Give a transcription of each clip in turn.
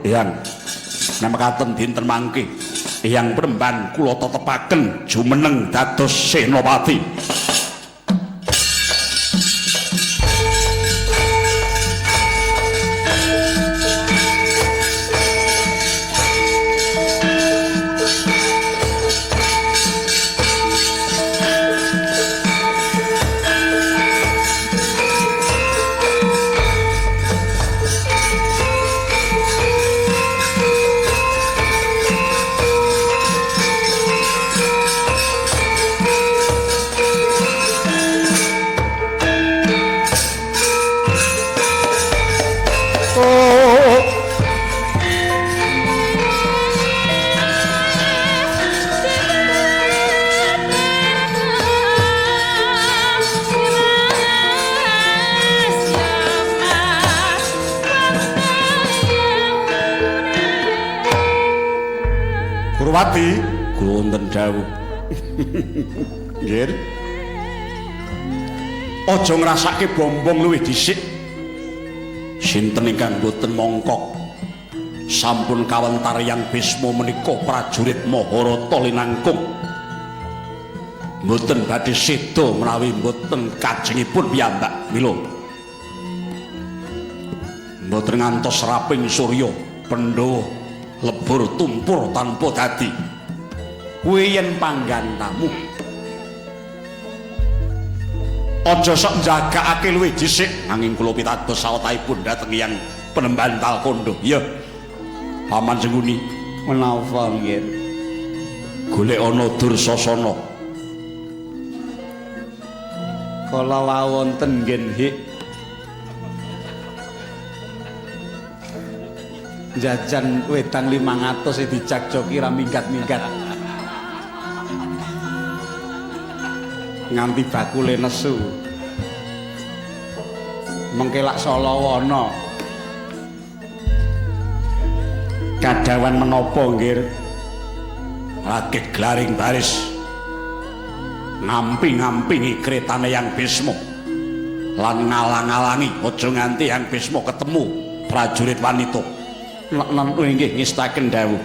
Eyang, namakaten dinten mangke Eyang Penemban kula tetepaken jumeneng dados senopati. Kurwati, kula wonten dawuh. Nggih. Aja ngrasake bombong luwih dhisik. Sinten ingkang boten mongkok? Sampun kawentar Yang Bisma menika prajurit Maharata linangkung. Mboten badhe seda menawi mboten kajengipun piyambak. Mila mboten ngantos raping surya Pandhawa lebur tumpur tanpa dadi. Kuwi yen panggantamu aja sok njagakake luwih dhisik, nanging kula pitados sawetahipun dhateng Hyang Penemban Talkondo. Iya. Paman Sengkuni, menapa nggih? Golek ana Dursasana. Kala wau wonten nggen hik. Jajan wedang 500 dijak-joki ra minggat-minggat. Nganti bakule nesu. Mengke lak Solowana. Kadawan menapa nggih? Rakit glaring baris. Ngamping-ngampingi kretane Yang Bisma. Lan ngalang-alangi aja nganti Yang Bisma ketemu prajurit wanita. Lan nggih ngestaken dawuh.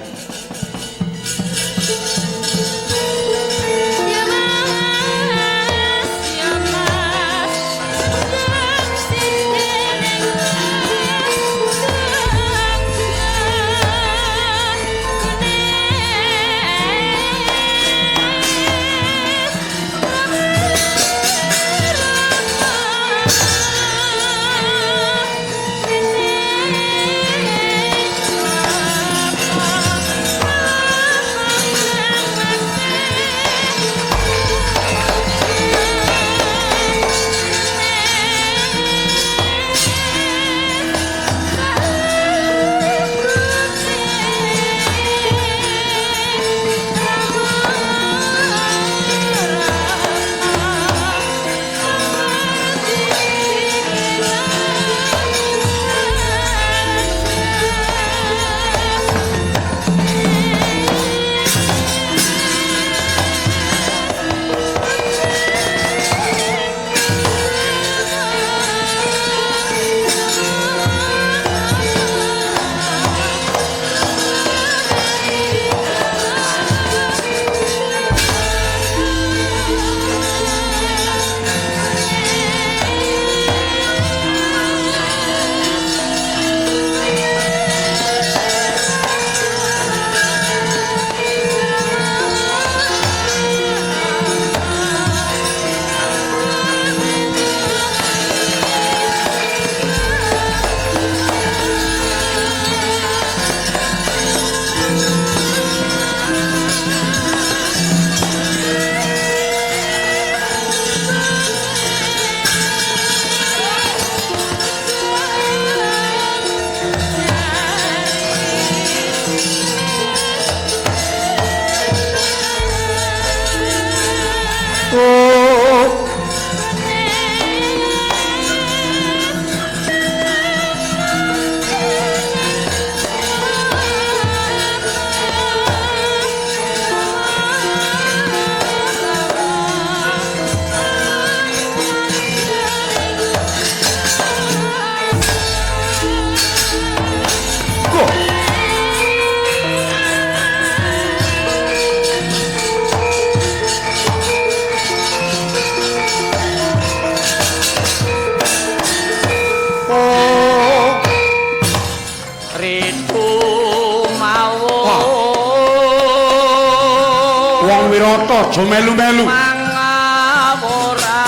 Wirata aja melu-melu. Mangawura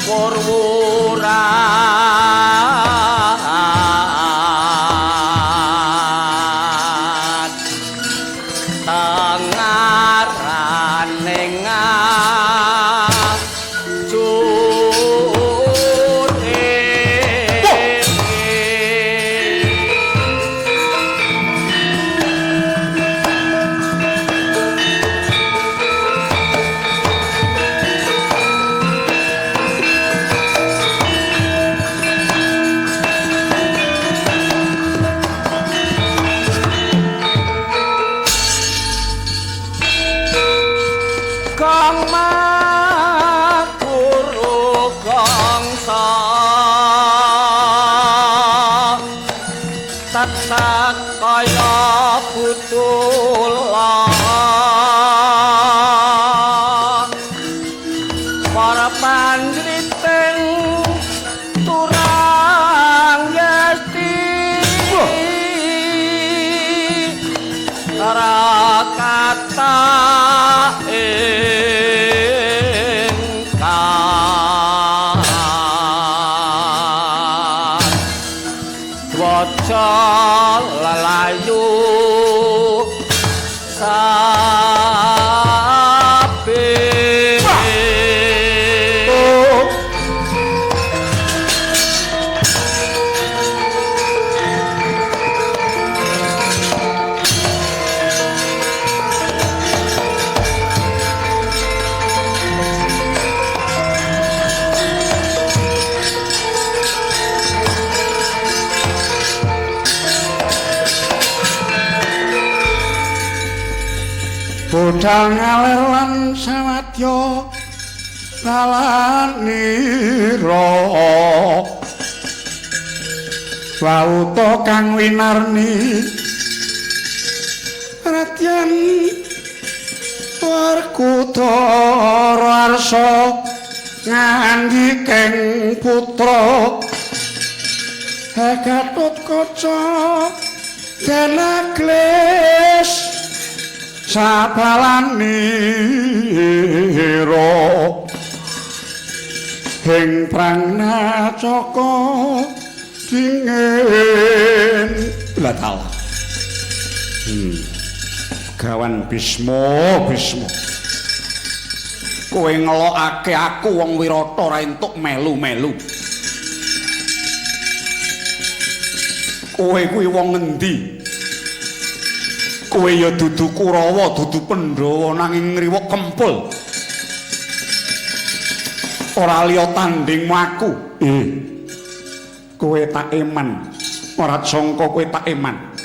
wurwuran tengarane ngajur. Kang Makuru Kangsa tetek kaya butula para panjriting turang yesti kata ingkang waca lelayu sapi. Bodhang ngaler lan sawadya balanira wauta kang winarni Radyan Werkudara arsa ngandhikeng putra Gatotkaca Denaglis sabalanira ing Prangnacaka dingin. Lah Gawan Bisma, Bisma, kowe ngelokake aku wong Wirata ora entuk melu-melu. Kowe kuwi wong ngendi? Kowe ya dudu Kurawa, dudu Pandhawa, nanging ngriwuk kempul. Ora liya tandingmu aku. Kowe tak eman. Ora sangka kowe tak eman.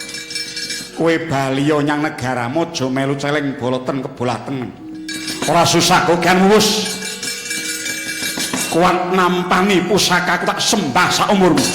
Kowe baliya nyang negaramu aja melu celeng boloten kebolah tengen. Ora susah kokean wus. Kuat nampani pusakaku tak sembah saumurmu.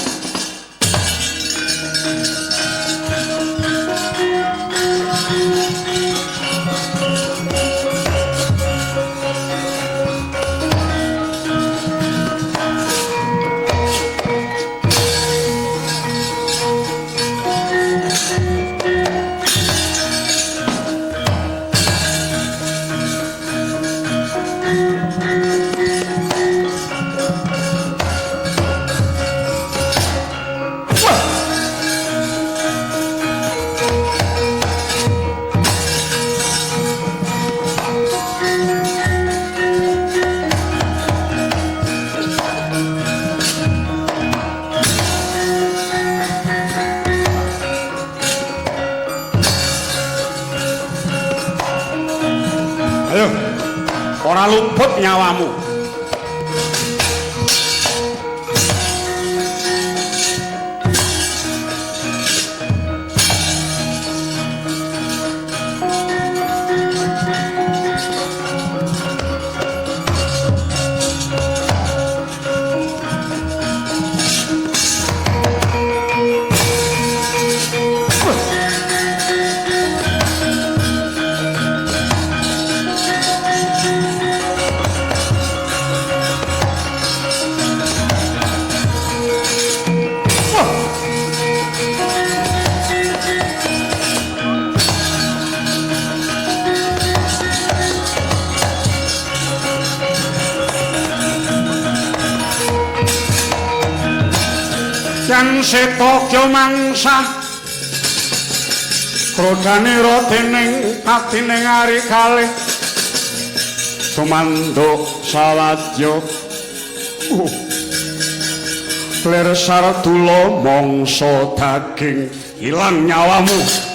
Ayo, ora luput nyawamu. Yang seta kya mangsah krodane dening atining ari kalih tumanduk sawadya. Lir sardula mangsa daging ilang nyawamu.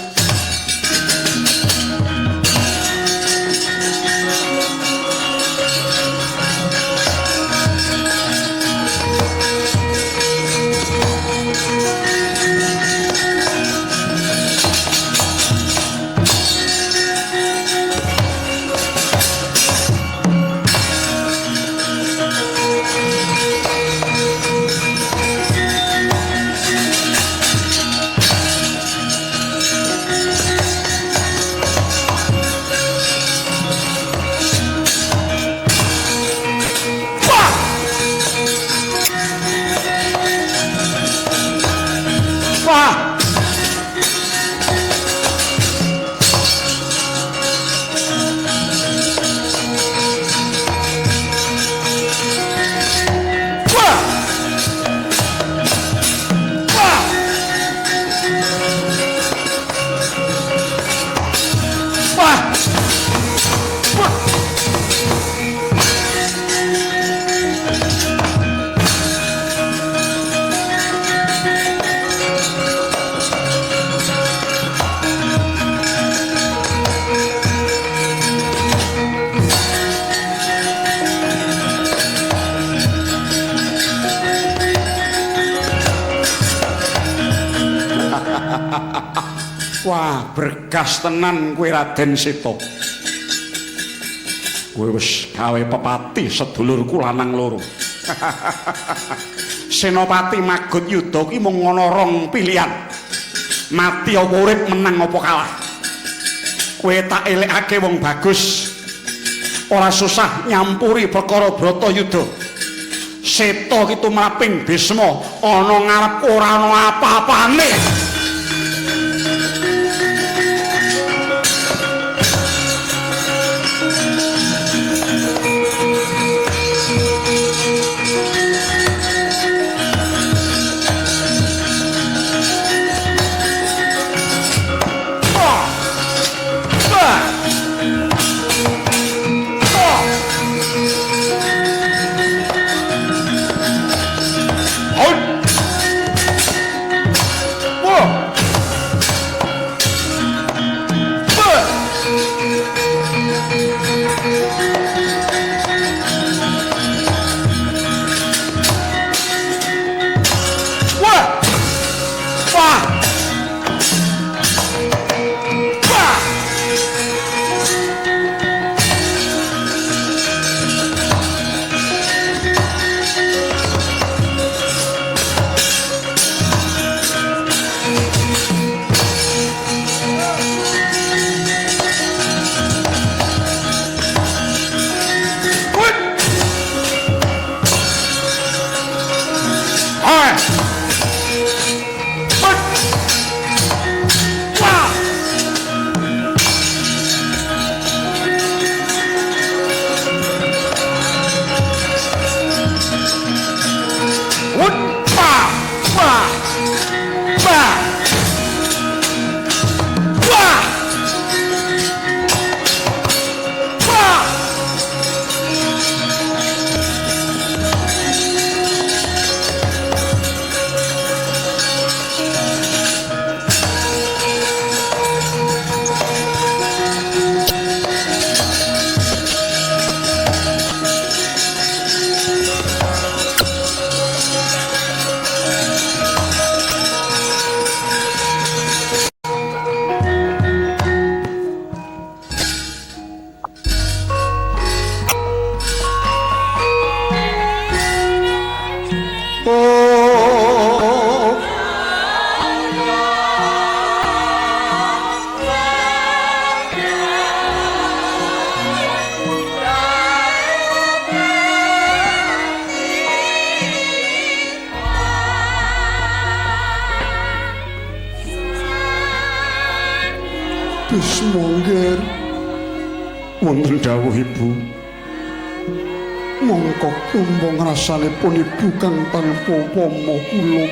Wah, bergas tenan kowe Raden Seta. Kowe wis gawe pepati sedulurku lanang loro. Senopati Magut Yuda ki mung ana rong pilihan. Mati apa urip, menang apa kalah. Kowe tak elekake wong bagus. Ora susah nyampuri perkara Bratayuda. Seta ki tumraping Bisma ana ngarep ora ana apa-apane. Bisma nggih. Wonten dawuh Ibu. Mongko kumpung rasanipun Ibu kang tanpa upama kula.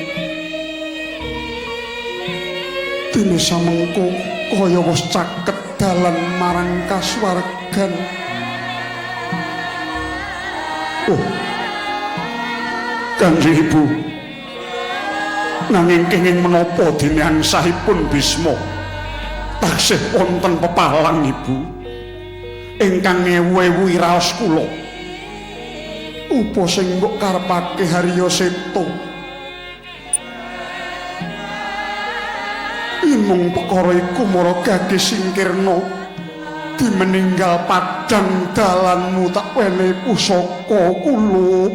Dene samengko kaya wis caket dalan marang kasuwargan. Oh. Kanjeng Ibu. Nanging kenging menapa dene angsahipun Bisma taksih wonten pepalang Ibu ingkang ngewu-ewu raos kula. Upa sing mbok karepake Harya Seta? Mung perkara iku mara gage singkirna dimeninggal padang dalanmu tak wenehi pusaka kulup.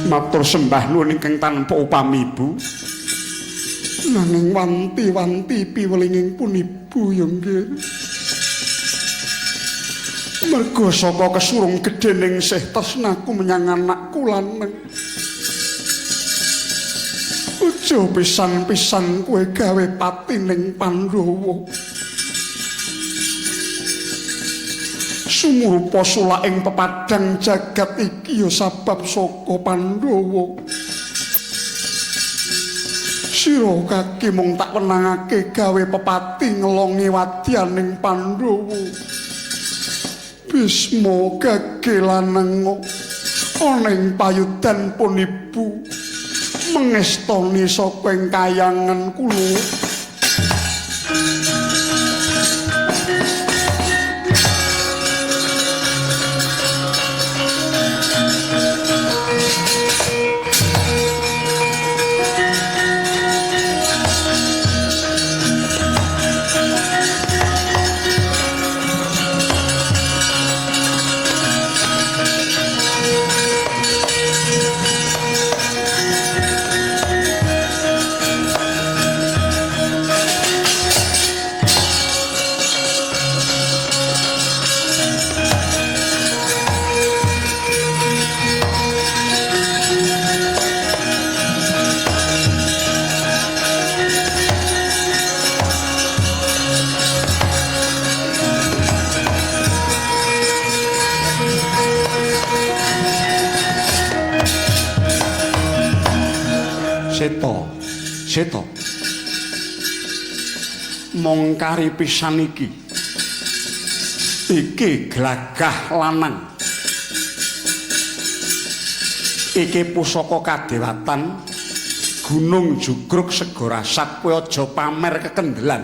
Matur sembah nuwun ingkang tanpa upami Ibu. Nanging wanti-wanti piwelinging pun Ibu ya nggih. Merga saka kesurung gedhening sih tresnaku menyang anakku lanang. Aja pisan-pisan kowe gawe pati ning Pandhawa. Sumurupa sulaking pepadang jagat iki ya sabab saka Pandhawa. Sira kaki mung tak wenangake gawe pepati ngelongi wadyaning Pandhawa. Bisma gage lanang ana ing payudan pun Ibu mengestoni saka ing kayangan kula. Seta, Seta. Mung kari pisan iki. Iki glagah lanang. Iki pusaka kadewatan Gunung Jugruk Segara Asap. Kowe aja pamer kekendelan.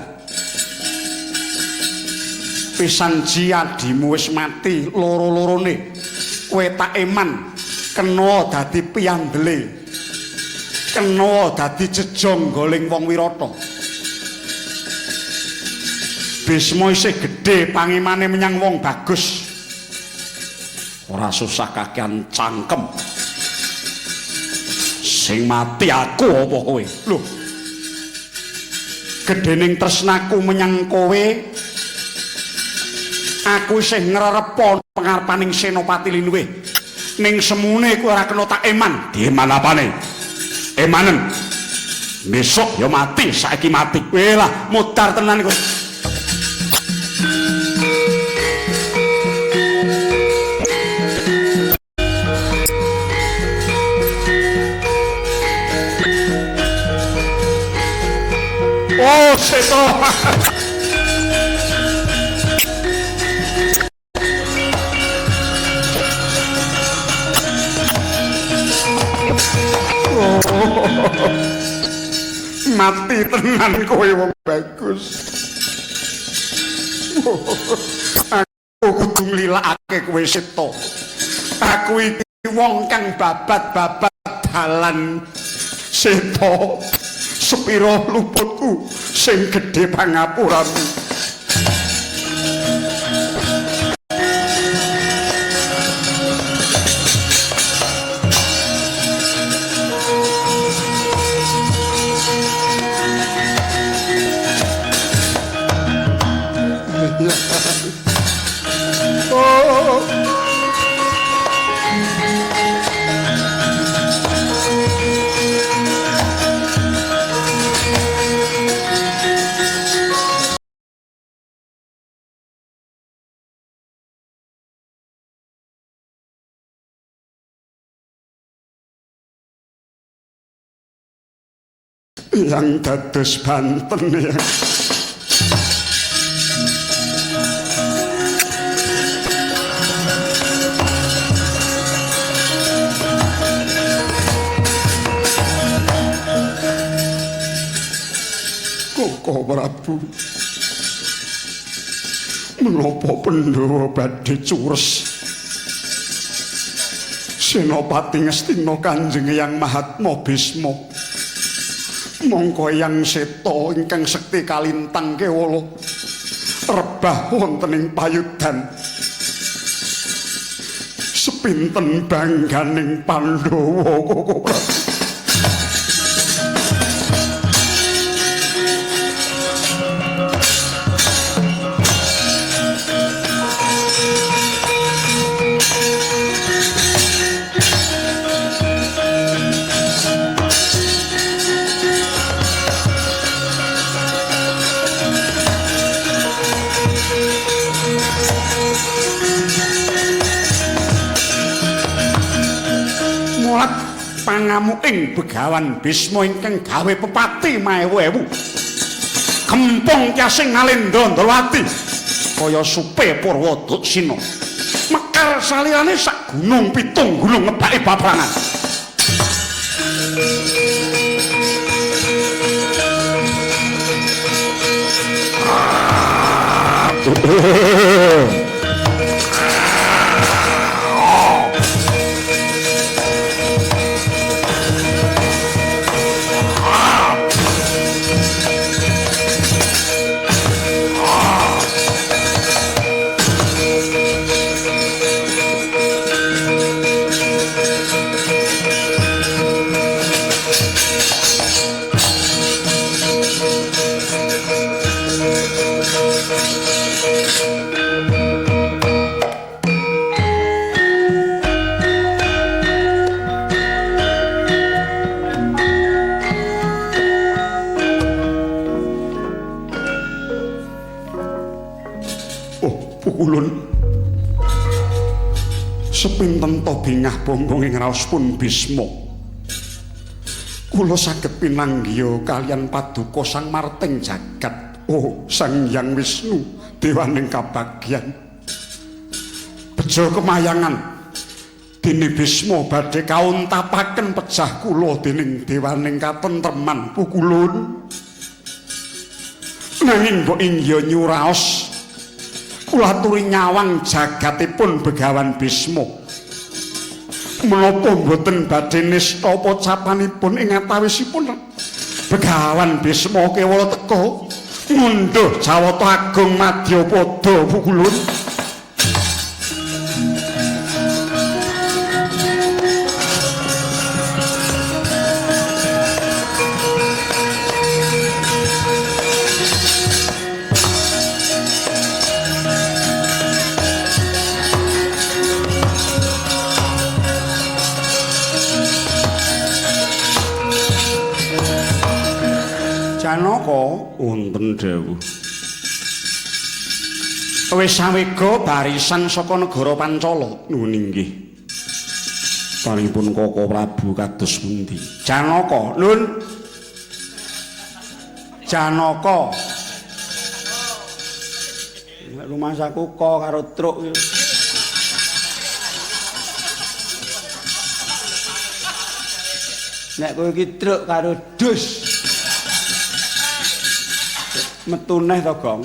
Pisan ji adimu wis mati loro-lorone. Kowe tak eman kena dadi piyandele. Kena dadi jejonggoling wong wirata. Bisma isih gedhe pangimane menyang wong bagus. Ora susah kakean cangkem. Sing mati aku apa kowe? Lho. Gedhening tresnaku menyang kowe, aku isih ngrerepa pengarepaning Senopati Linuwih. Ning semune kowe ora kena tak eman. Dieman apane? Emanen. Besok ya mati, saiki mati. Weh lah, mudar tenan iku. Oh, Seto. Mati tenan kowe wong bagus. Aku kudu nglilakake kowe Seta. Aku iki wong kang babat-babat dalan Seta. Sepira luputku sing gedhe pangapuramu. Oh. Yang dados Banten ya. Koko Prabu, menapa Pandhawa badhe cures? Senopati Ngastina Kanjeng Hyang Mahatma Bisma, mongko Hyang Seta ingkang sekti kalintang kewala rebah wonten ing payudan. Sepinten bangganing Pandhawa Koko Prabu? Pangamuking Begawan Bisma ingkang gawe pepati maewu-ewu. Gempong tyasing ngalendha Ndrawati kaya supe Purwa Duksina. Mekar salirane sak gunung pitung gunung ngebaki paprangan. Sepinten to bingah bangga ing raos pun Bisma. Kula saged pinanggiha kaliyan paduka Sang Marting jagat. Oh, Sang Hyang Wisnu, dewaning kabagyan. Bejo kemayangan dene Bisma badhe kauntapaken pejah kula dening dewaning katentreman pukulun. Nanging mbok ingya nyuraos kula aturi nyawang jagatipun Begawan Bisma. Menapa mboten badhe nista pocapanipun ing antawisipun Begawan Bisma kewala teka ngundhuh Jawata Agung Madyapada pukulun. Janaka wonten dawuh. Wis sawega barisan saka negara Pancala. Nuwun inggih. Paringipun Koko Prabu kados pundi? Janaka, Nun. Janaka. Nek rumasaku ko karo truk. Nek kowe iki truk karo dus. Metu neh to, Gong.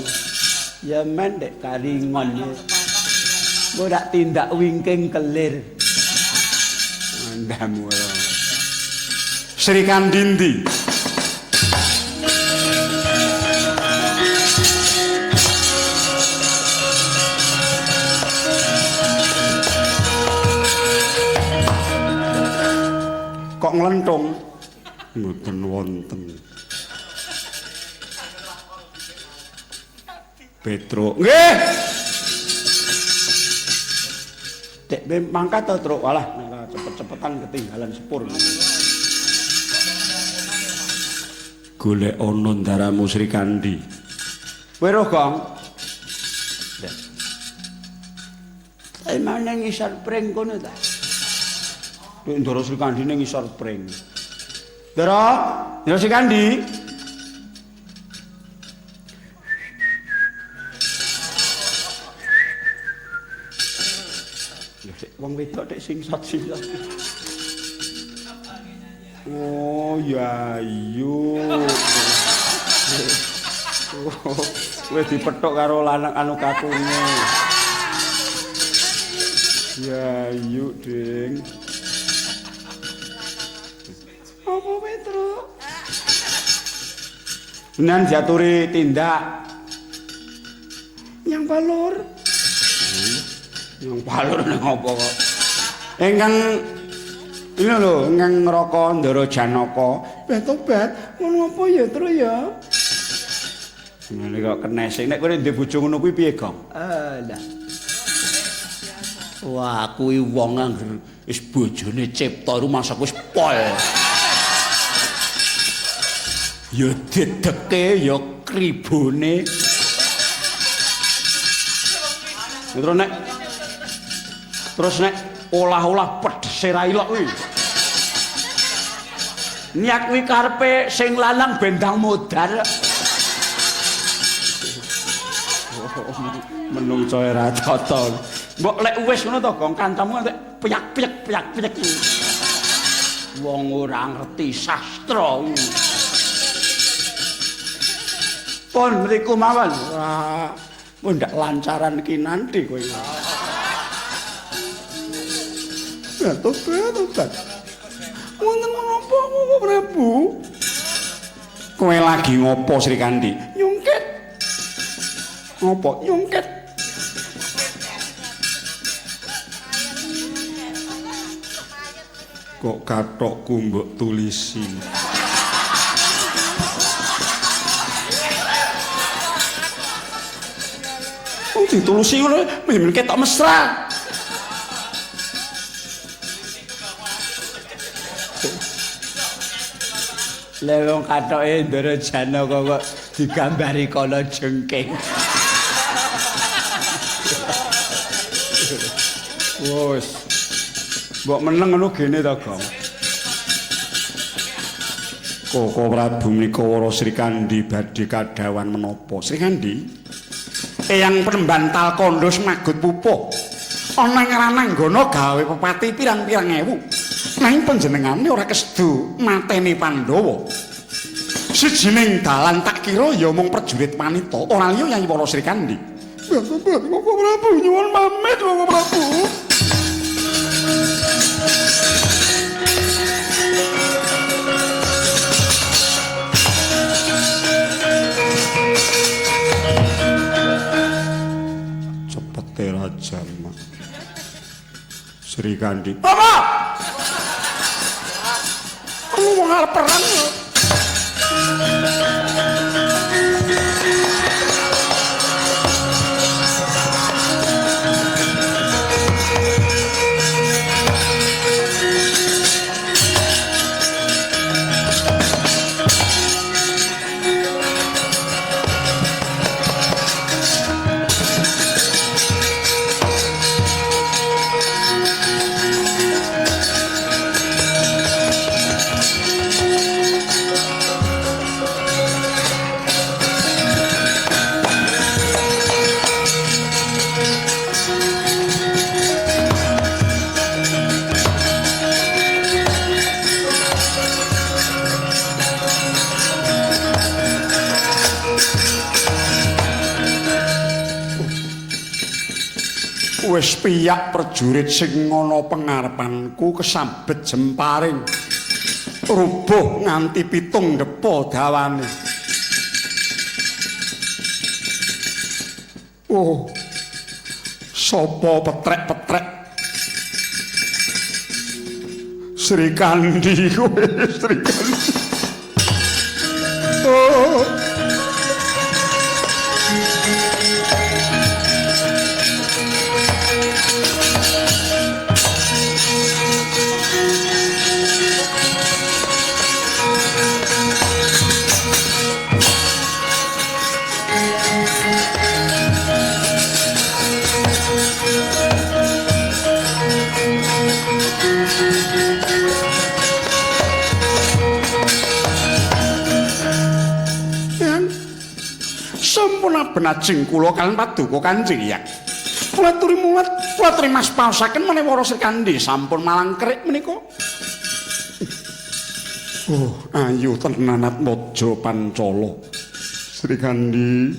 Ya men dek karingon. Engko tak tindak wingking kelir. Andhamu. Sri Kandi ndi? Kok nglentung? Mboten wonten. Petruk. Nggih. Dek mangkat to, Truk. Walah, nek cepet-cepetan ketinggalan sepur. Golek ana ndaramu Sri Kandi. Kowe roh, Gong? Dek. Emang nang ngisor pring kono ta? Dek ndara Sri Kandi ning ngisor pring. Ndara, Ndara Srikandi. Wong wedok tek singsot-singsot. Oh, ya iyo. Wis dipethuk karo lanang anu kakunge. Ya iyo, Ding. Apa Petro? Menan diaturi tindak. Yang palur. Yang palur nang apa kok? Ingkang ini lho, ingkang ngraka Ndara Janaka. Tobat, ngono apa ya, Tru ya? Ngene kok kenesing. Nek kowe ndek bojo ngono kuwi piye, Gong? Alah. Wah, kuwi wong angger wis bojone cipta rumangsaku wis pol. Ya dedeke ya kribone. Terus nek olah-olah pedhese ra ilok kuwi. Niat kuwi karepe sing lanang bendang modar. Menungso ora tata. Mbok lek wis ngono to, Gong, kancamu nganti piyak-piyak piyak-piyak. Wong ora ngerti sastra. Pun mriku mawon. Wah, ndak lancaran kinanti kowe. Ya tobat. Wonten menapa Bapak Prabu? Kowe lagi ngopo Srikandi? Nyungkit. Ngopo? Nyungkit. Kok kathokku mbok tulisi. Oh, ditulusi ngono, men ketok mesra. Lha wong kathoke Ndara Janaka kok digambari kala jengking. Wes. Mbok meneng ngono gene to, Gong. Koko Prabu menika wara Srikandi badhe kadhawan menapa? Srikandi? Eyang penembantal kandha semagut pupuh. Ana ing Rananggana gawe pepati pirang-pirang ewu. Nanging panjenengane ora kesedu mateni Pandhawa. Sijining dalan tak kira ya mung prajurit wanita, ora liya Yayi Wara Srikandi. Bapak Prabu nyuwun pamit Bapak Prabu. Cepete raja Srikandi. Apa? Lu wong arep perang. Wis piyak prajurit sing ana pengarepanku kesambet jemparing rubuh nganti 7 depa dawane. Oh, sapa petrek-petrek Srikandi kowe, Srikandi. Oh. Ora benajeng kula kalian paduka Kanjeng Hyang. Kula aturi mulat, kula aturi mas paosaken menawi Wara Srikandhi sampun malang kerik menika. Oh, ayu tenan Atmaja Pancala. Srikandhi.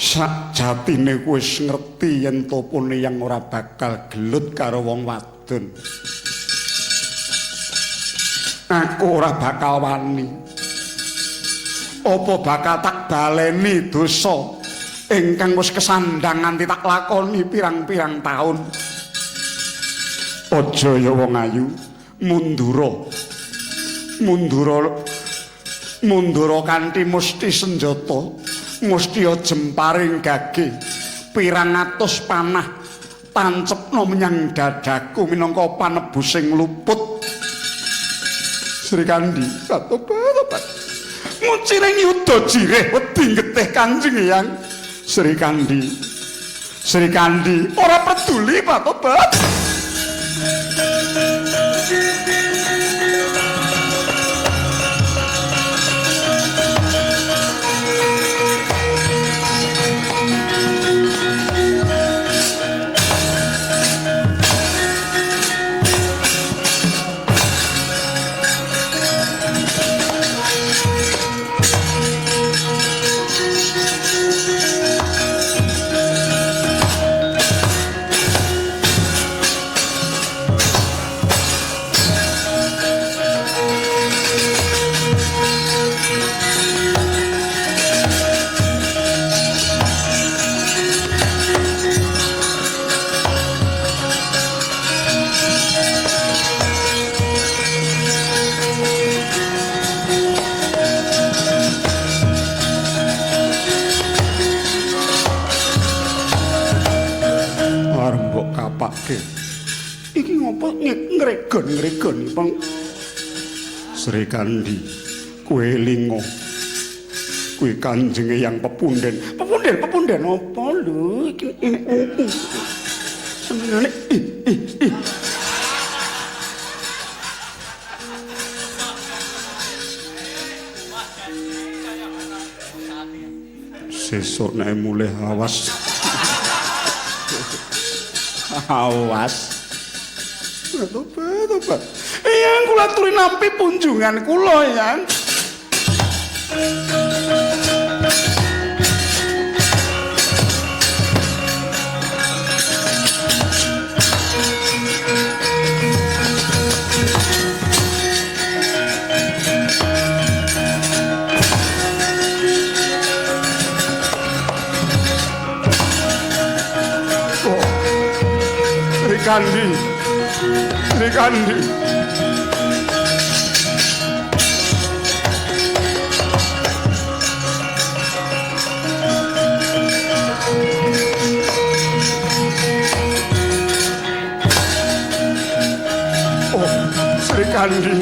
Sajatine kowe wis ngerti yen topone yang ora bakal gelut karo wong wadon. Aku ora bakal wani. Apa bakal tak baleni dosa ingkang wis kesandhang nganti tak lakoni pirang-pirang taun. Aja ya wong ayu, mundura. Mundura mundura kanthi musti senjata, musti jemparing gage, pirang atus panah tancepno menyang dadaku minangka panebusing luput. Srikandhi, tobat. Muciring yuda jirih wedi getih Kanjeng Hyang. Srikandhi. Srikandhi ora peduli Pak tobat. Iki ngopo ngregon-ngregon peng Srikandhi kowe lingo kuwi Kanjenge Yang pepunden. Pepunden, pepunden apa lho iki senengane ih. Sesuk nek mulih awas. Awas. Tobat, tobat. Eyang kula aturi nampi punjungan kula, Eyang. Oh, Srikandhi. Srikandhi. Oh, Srikandhi.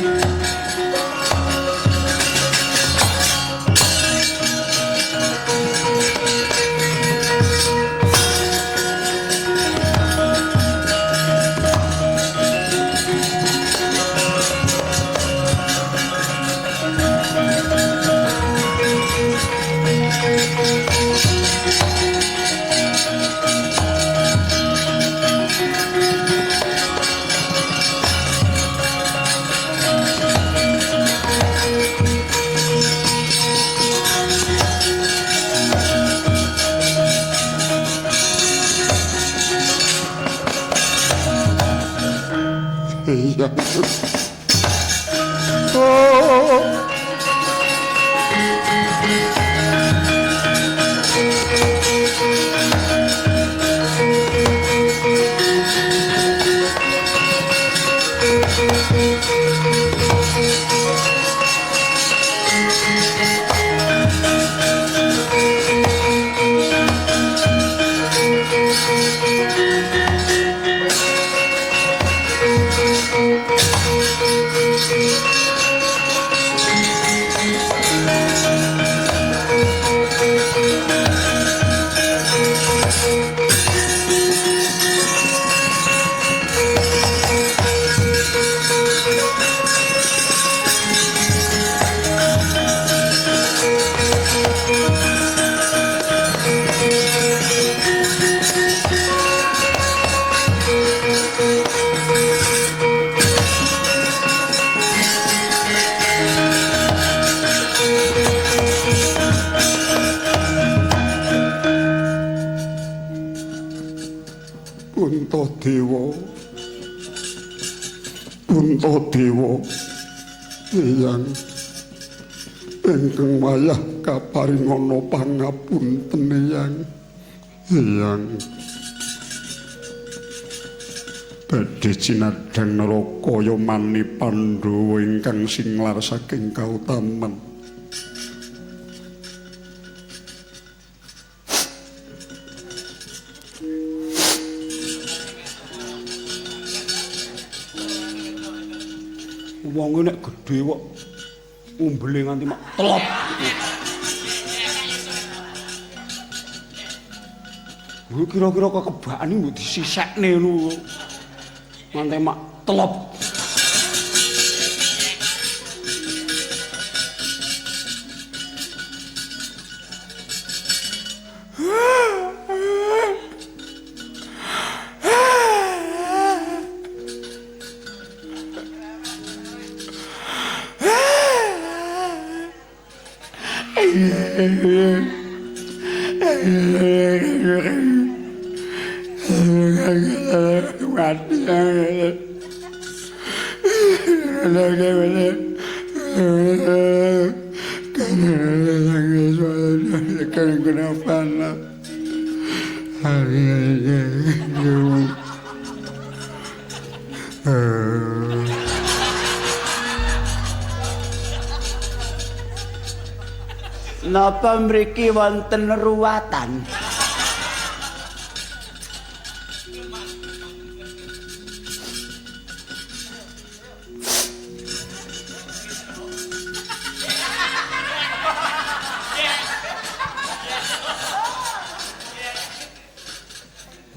Iya. Oh. Puntadewa. Puntadewa eyang ingkang wayah kaparingana pangapunten eyang. Eyang badhe cinadhang neraka yamani Pandhawa ingkang singlar saking kautaman. Wong nek gedhe kok umbele nganti mak telop. Kuwi kira-kira kekebakan iki mbok disisekne ngono. Nganti mak telop. Napa mriki wonten ruwatan?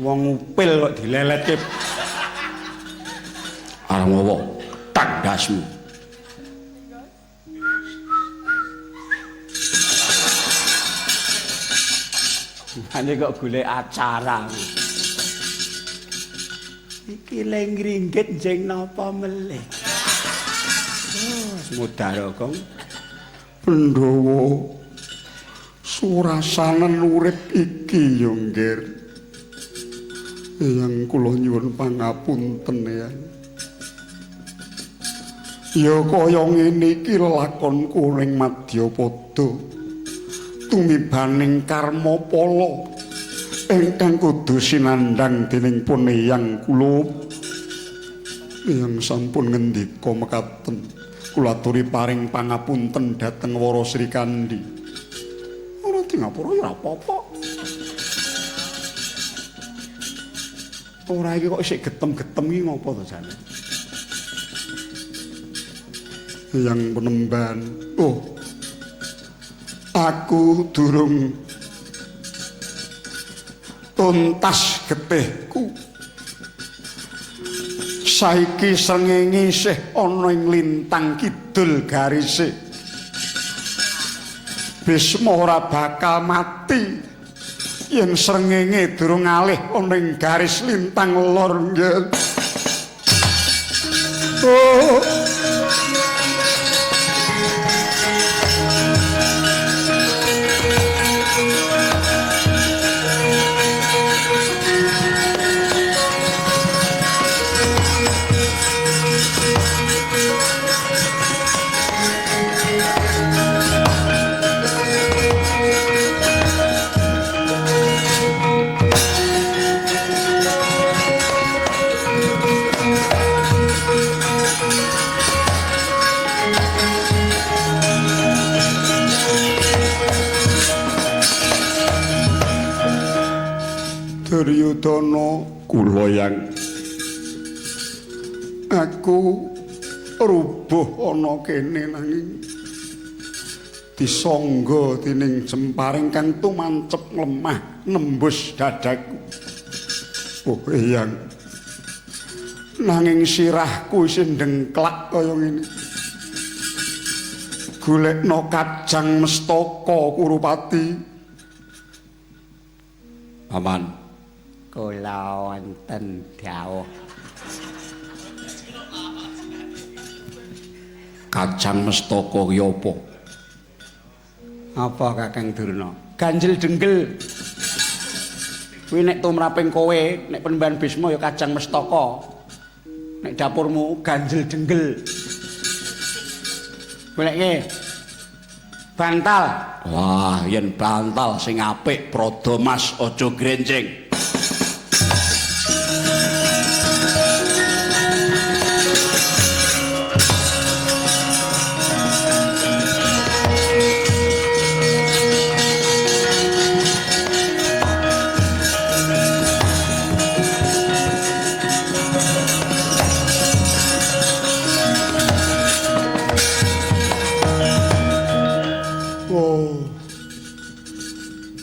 Wong upil kok dileletke. Arep ngowo? Tandasmu. Ane kok golek acara. Iki leng ringgit jeng napa melih. Oh, mudara kong. Pandhawa surasanen urip iki ya nggir. Eyang kula nyuwun pangapunten eyang. Ya kaya ngene iki lelakonku ning Madyapada. Tumibaning karma pala ingkang kudu sinandhang dening pun eyang kula. Eyang sampun ngendika mekaten, kula aturi paring pangapunten dhateng Wara Srikandhi. Ora dingapura ya ora apa-apa. Ora iki kok isih getem-getem iki ngopo to jane? Eyang penemban, oh aku durung tuntas getihku. Saiki srengenge isih ana ing lintang kidul garise. Bisma ora bakal mati yen srengenge durung alih ana ing garis lintang lor nggih. Oh. Duryudana kula yang aku rubuh ana kene nanging disangga dening jemparing kang tumancep lemah nembus dadaku. Oh eyang, nanging sirahku isih ndengklak kaya ngene. Golekno kajang mestaka Kurupati. Paman, kula wonten dawuh. Kajang mestaka ki apa? Apa Kakang Durna? Ganjel dengkel. Kuwi nek tumraping kowe, nek penemban Bisma ya Kajang Mestaka. Nek dapurmu ganjel denggel. Goleke bantal. Wah, yen bantal sing apik Prada Mas aja grencing.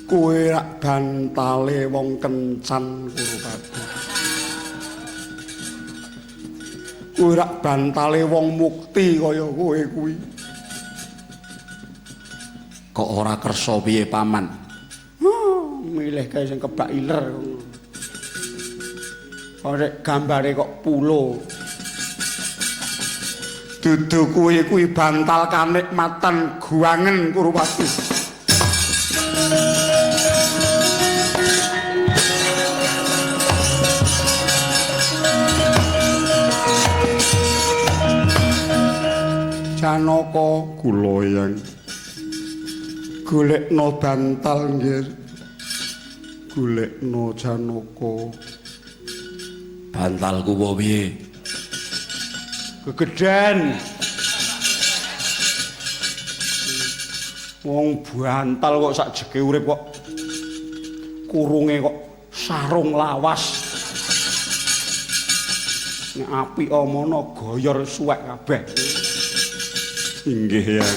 Kowe rak bantale wong kencan Kurupati. Kowe rak bantale wong mukti kaya kowe kuwi. Kok ora kersa piye paman? Milih kae sing kebak iler. Ora gambare kok pulo. Dudu kowe kuwi bantal kanikmatan guangen Kurupati. Janaka kula yang golekno bantal nggih. Golekno Janaka. Bantalku apa piye? Gegeden. Wong bantal kok sak jege urip kok kurunge kok sarung lawas. Nek apik omono goyor suwek kabeh. Inggih ya.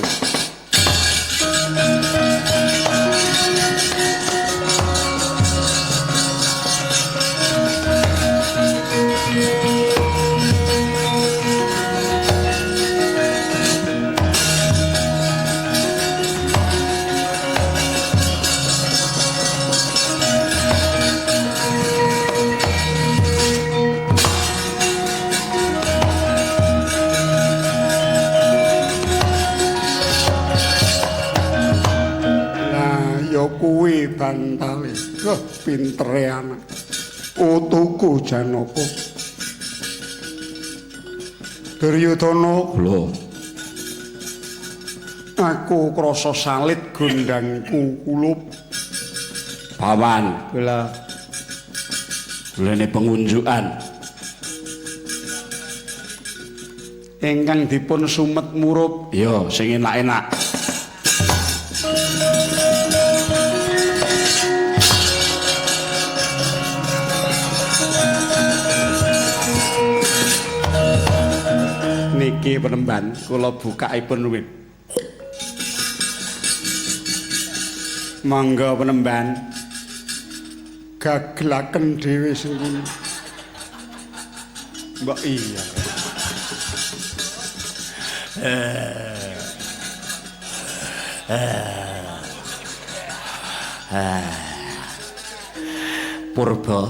Kuwi bantale. Huh, pintere anak. Utuku Janaka. Duryudana, lho. Aku krasa salit gondangku kulup. Paman, kula. Golene pengunjukan. Ingkang dipun sumet murup. Ya, sing enak-enak. Niki penemban kula bukaipun wit. Monggo penemban gaglaken dhewe sing kuwi. Mbok iya. Purba.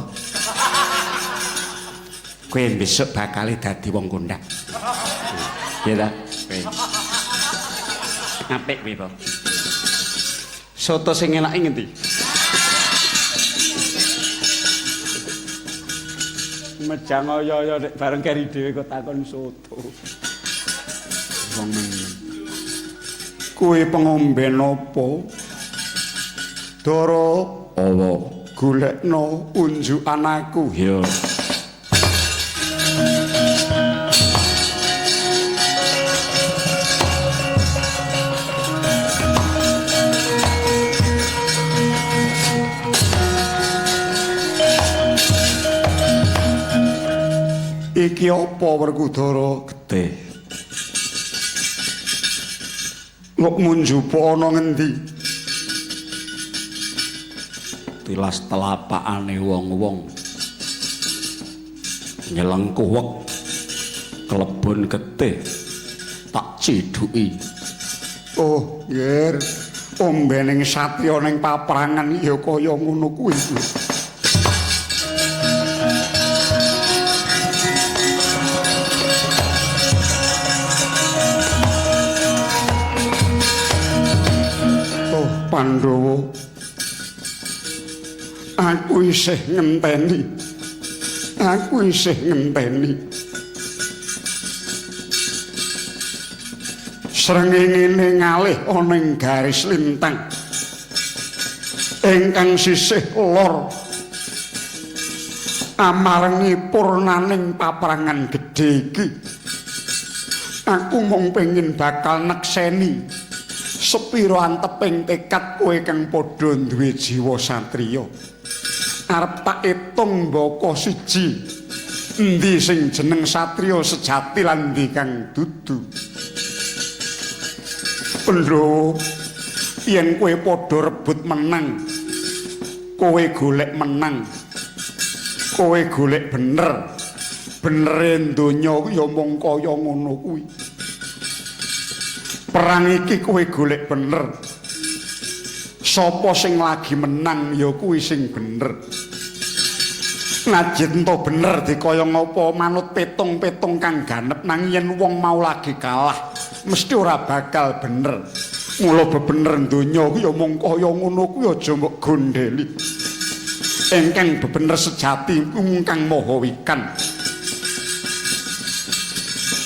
Kowe besok bakal dadi wong kondang. Iya ta? Kowe. Apik kowe, Po. Soto sing enake ngendi? Mejang oyo-oyo nek bareng keri dhewe kok takon soto. Wong meneng. Kowe pengomben apa? Dara Apa? Golekno unjukan aku. Ya. Iki apa Werkudara? Getih. Kok munjupa ana ngendi? Tilas telapakane wong-wong. Nyeleng kuwek klebon getih tak cidhuki. Oh, yer. Ombening satya ning paprangan ya kaya ngono kuwi. Pandhawa, Aku isih ngenteni. Aku isih ngenteni. Srengenge ngalih ana ing garis lintang. Ingkang sisih lor amargi purnaning paprangan gedhe iki. Aku mung pengin bakal nekseni sepira anteping tekad kowe kang padha duwe jiwa satriya. Arep tak etung mbaka siji, endi sing jeneng satriya sejati lan endi kang dudu. Pandhawa, yen kowe padha rebut menang, kowe golek menang, kowe golek bener, benere donya ya mung kaya ngono kuwi. Perang iki kowe golek bener. Sapa sing lagi menang ya kuwi sing bener. Najan to bener dikaya ngapa manut petung-petung kang ganep, nanging yen wong mau lagi kalah mesti ora bakal bener. Mula bebener donya kuwi ya mung kaya ngono kuwi, aja mbok gondheli. Ingkang bebener sejati iku mung Kang Maha Wikan.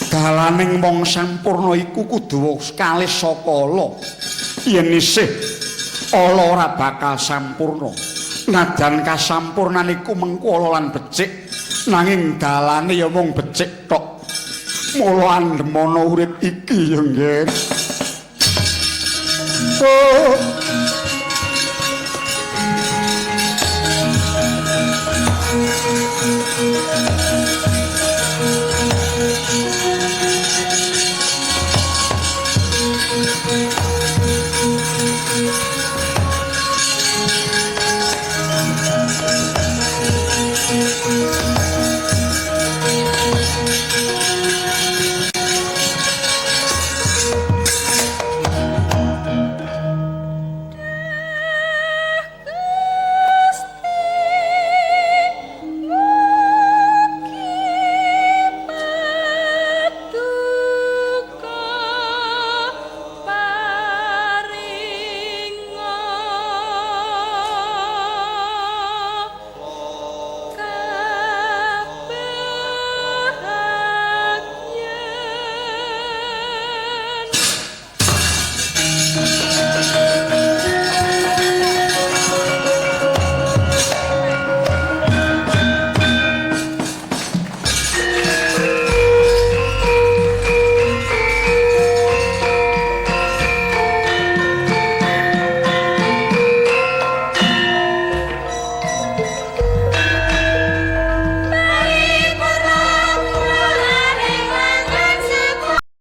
Dalaning wong sampurna iku kudu kalih sakala. Yen isih ala ora bakal sampurna. Najan kasampurnan iku mengko ala lan becik, nanging dalane ya mung becik tok. Mula andhemono urip iki ya nggih. Oh.